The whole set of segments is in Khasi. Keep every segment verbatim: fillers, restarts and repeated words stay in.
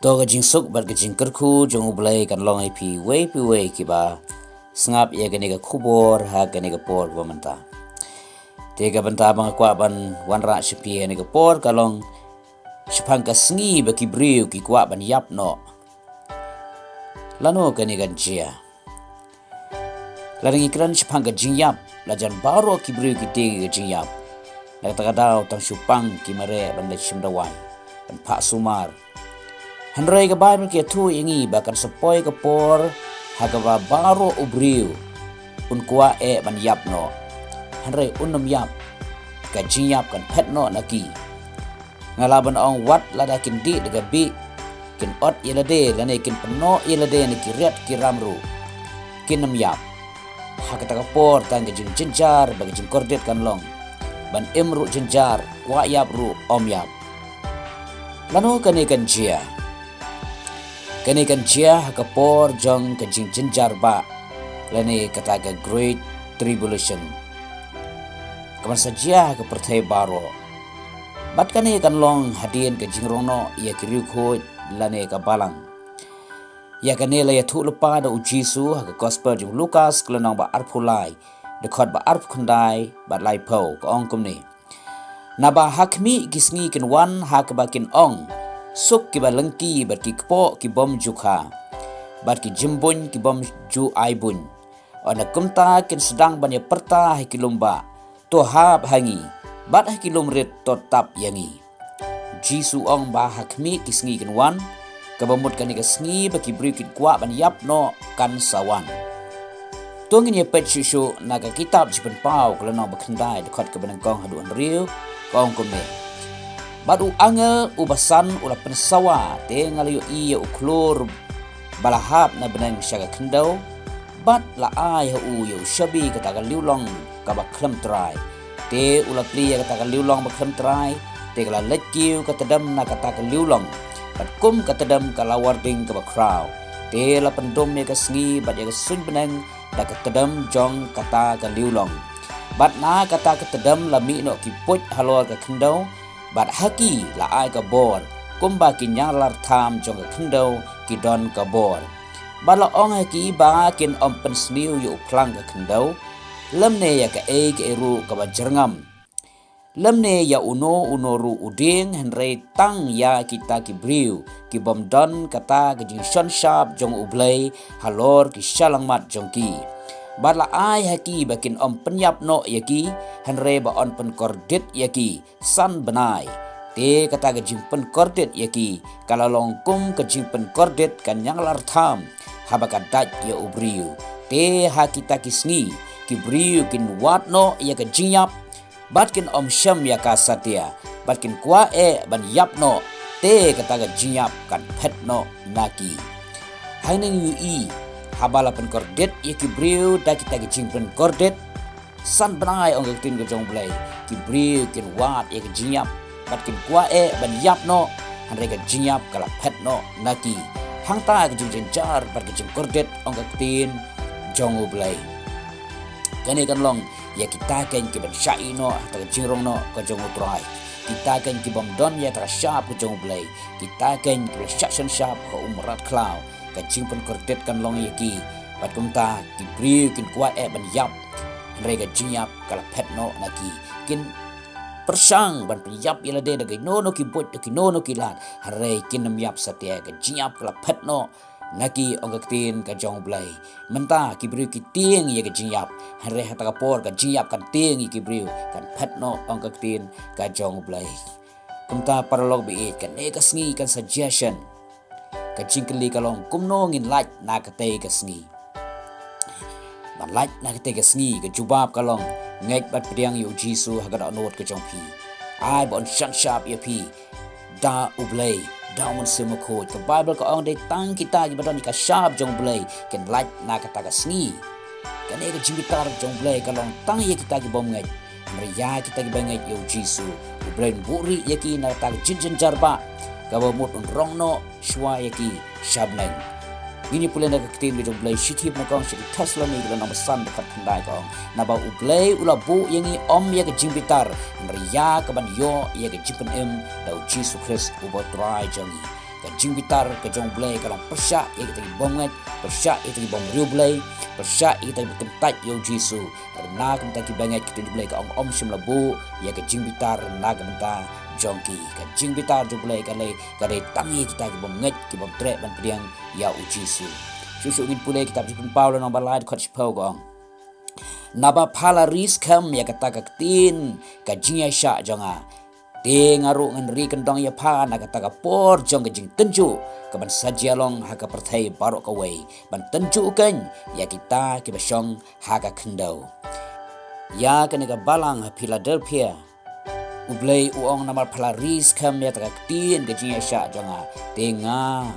To ka jingsuk bad ka jingkyrkhu jong U Blei kan long ïa phi wei phi wei kiba sngap ïa kane ka khubor ha kane ka por ba mynta. Te ka bynta ba nga kwah ban wanrah sha phi ha kane ka por ka long shaphang ka sngi ba ki briew ki kwah ban ïap noh. Lano kane kan jia? Lada ngi kren shaphang ka jingïap, la jan baroh ki briew ki tieng ïa ka jingïap. Na kata ka daw tang shu pang ki mareh ban leit shim dawai, ban phah sumar. Hynrei ka Baibl ka ïathuh ïa ngi ba kan sa poi ka por ha kaba baroh u briew un kwah eh ban ïap noh. Hynrei un ym ïap, ka jingïap kan phet noh na ki. Nga lah ban ong wat lada kin dih da ka bih, kin ot ïa lade lane kin pynnoh ïa lade na ki riat ki ram ruh, kin ym ïap. Ha kata ka por tang ka jingjynjar bad ka jingkordit kan long. Ban im ruh jynjar, kwah ïap ruh ym ïap. Lano kane kan jia? Kane kan jia ha ka por jong ka jingjynjar bah, lane kata ka Great Tribulation, ka ban sa jia ha ka pyrthei baroh. Bad kane kan long hadien ka jingrong noh ïa ki riewkhuid lane ka balang. Ïa kane la ïathuh lypa da U Jisu ha ka Gospel jong u Lukas ka lynnong ba arphew lai, dkhot ba arphew khyndai bad laiphew, ka ong kumne: Naba ha khmih ki sngi kin wan ha kaba kin ong, suk kiba lyngki bad ki kpoh ki bym ju kha, bad ki jymbuiñ ki bym ju ai buiñ. Ynda kumta kin sdang ban ïa pyrta ha ki lum bah, to hap ha ngi, bad ha ki lum rit to tap ïa ngi. Jisu ong ba ha khmih ki sngi kin wan, kaba mut kane ka sngi ba ki briew kin kwah ban ïap noh kan sa wan. To ngin ïa peit shuh shuh na ka kitab Jingpynpaw ka lynnong ba khyndai, dkhot kaba nyngkong haduh hynriew, ka ong kumne: Bad u angel uba san u la pynsawa, te nga la ïohi ïa u khlur ba la hap na bneng sha ka khyndew, bad la ai ha u ïa u shabi kata ka liulong kaba khlem trai. Te u la plie ïa kata ka liulong ba khlem trai, te ka la leit kiew ka tdem na kata ka liulong, bad kum ka tdem ka la warding kaba khraw. Te la pyndum ïa ka sngi bad ïa ka suiñ bneng da ka tdem jong kata ka liulong. Bad na kata ka tdem la mih noh ki puit halor ka khyndew, bad ha ki la ai ka bor kumba ki ñianglar tham jong ka khyndew ki don ka bor. Bad la ong ha ki ba kin ym pynsniew ïa u phlang ka khyndew, lymne ïa kaei kaei ruh kaba jyrngam, lymne ïa uno uno ruh u dieng, hynrei tang ïa kita ki briew ki bym don kata ka jingshon shap jong U Blei halor ki shyllangmat jong ki. Bad la ai ha ki ba kin ym pynïap noh ïa ki, hynrei ba yn pynkordit ïa ki san bnai. Te kata ka jingpynkordit ïa ki ka la long kum ka jingpynkordit ka ñianglar tham haba ka dait ïa u briew. Te ha kita ki sngi ki briew kin wad noh ïa ka jingïap, bad kin ym shem ïa ka satia, bad kin kwah eh ban ïap noh, te kata ka jingïap kan phet noh na ki. Hangne ngi ïohi, haba la pynkordit ïa ki briew da kita ki jingpynkordit, san bnai, ong ka ktien ka jong U Blei, ki briew kin wad ïa ka jingïap, bad kin kwah eh ban ïap noh, hynrei ka jingïap ka la phet noh na ki. Hangta ka jingjynjar bad ka jingkordit, ong ka ktien jong U Blei. Kane kan long ïa kita kein ki ban shah ïeh noh ha kata ka jingrong noh ka jong U Trai. Kita kein ki bym don ïa kata ka shap ka jong U Blei. Kita kein ki ban shah shon shap ha u mrad khlaw. Ka jingpynkordit kan long ïa ki. Bad kumta ki briew kin kwah eh ban ïap, hynrei ka jingïap ka la phet noh na ki. Kin pyrshang ban pynïap ïa lade da kino kino ki buit, da kino kino ki lad, hynrei kin ym ïap satia. Ka jingïap ka la phet noh na ki, ong ka ktien ka jong U Blei. Mynta ki briew ki tieng ïa ka jingïap, hynrei ha kata ka por ka jingïap kan tieng ïa ki briew, kan phet noh, ong ka ktien ka jong U Blei. Kumta paralok baieit, kane ka sngi kan sa jia shen. Ka jingkylli ka long, kumno ngin lait na katei ka sngi? Ban lait na katei ka sngi, ka jubab ka long, ngeit bad pdiang ïa U Jisu ha ka dohnud ka jong phi. Ai ba un shon shap ïa phi da U Blei, da U Mynsiem Bakhuid. Ka Baibl ka ong dei tang kita kiba don ïa ka shap jong U Blei kin lait na kata ka sngi. Kane ka jingbitar jong U Blei ka long tang ïa kita ki bym ngeit. Hynrei ïa kita kiba ngeit ïa U Jisu, U Blei un buhrieh ïa ki na kata ka jingjynjar bah, kaba mut un rong noh shuwa ïa ki sha bneng. Ngin ïa pule na ka ktien ka jong U Blei, shithi ba nyngkong sha ki Thessaloni ka lynnong ba san, dkhot khyndai, ka ong: Naba U Blei u la buh ïa ngi ym ïa ka jingbitar, hynrei ïa ka ban ïoh ïa ka jingpynim da U Jisu Khrist uba U Trai jong ngi. Ka jingbitar ka jong U Blei ka long pyrshah ïa kita ki bym ngeit, pyrshah ïa kita ki bym riewblei, pyrshah ïa kita ki bym kyntait ïa U Jisu. Na ka bynta ki bangeit ka ktien U Blei ka ong, ym shym la buh ïa ka jingbitar na ka bynta jong ki. Ka jingbitar jong U Blei ka lei, ka dei tang ïa kita ki bym ngeit, ki bym treh ban pdiang ïa U Jisu. Shuh shuh ngin pule kitab Jingpynpaw lynnong ba lai dkhot shiphew ka ong, naba pha la ri skhem ïa kata ka ktien ka jingïaishah jong nga, te nga ruh ngan ri kyndong ïa pha na kata ka por jong ka jingtynjuh, ka ban sa jia long ha ka pyrthei baroh kawei, ban tynjuh keiñ ïa kita kiba shong ha ka khyndew. Ïa kane ka balang ha Philadelphia, U Blei u ong, namar pha la ri skhem ïa kata ka ktien ka jingïaishah jong nga, te nga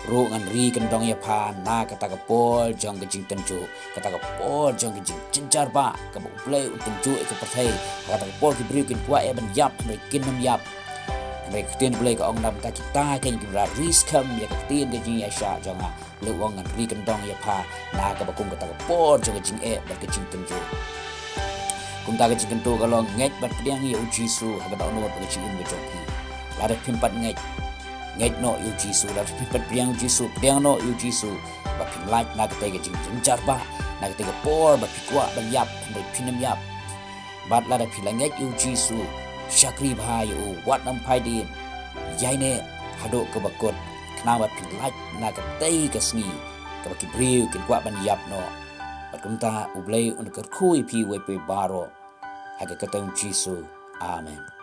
ruh ngan ri kyndong ïa pha na kata ka por jong ka jingtynjuh, kata ka por jong ka jingjynjar ba kaba U Blei un tynjuh ïa ka pyrthei. Kata ka por ki briew kin kwah ïa ban ïap, hynrei kin ym ïap. Hynrei ka ktien U Blei ka ong, na bynta kita keiñ kiba la ri skhem ïa ka ktien ka jingïaishah jong nga, U Blei u ong, ngan ri kyndong ïa pha na kaba kum kata ka por jong ka jingeh bad ka jingtynjuh. Kumta ka jingkyntu ka long, ngeit bad pdiang ïa U Jisu ha ka dohnud bad ka jingim ka jong phi. Lada phim pat ngeit, ngeit noh ïa U Jisu. Lada phim pat pdiang U Jisu, pdiang noh ïa U Jisu. Ba phin lait na katei ka jingjynjar ba, na katei ka por ba phi kwah ban ïap, hynrei phin ym ïap. Bad lada phi la ngeit ïa U Jisu, shakri bha ïa u, wat nang phai dien. Ïaineh haduh kaba kut, khnang ba phin lait na katei ka sngi kaba ki briew kin kwah ban ïap noh. Bad kumta U Blei un kyrkhu ïa phi uwei pa uwei baroh. Ha ka kyrteng U Jisu. Amen.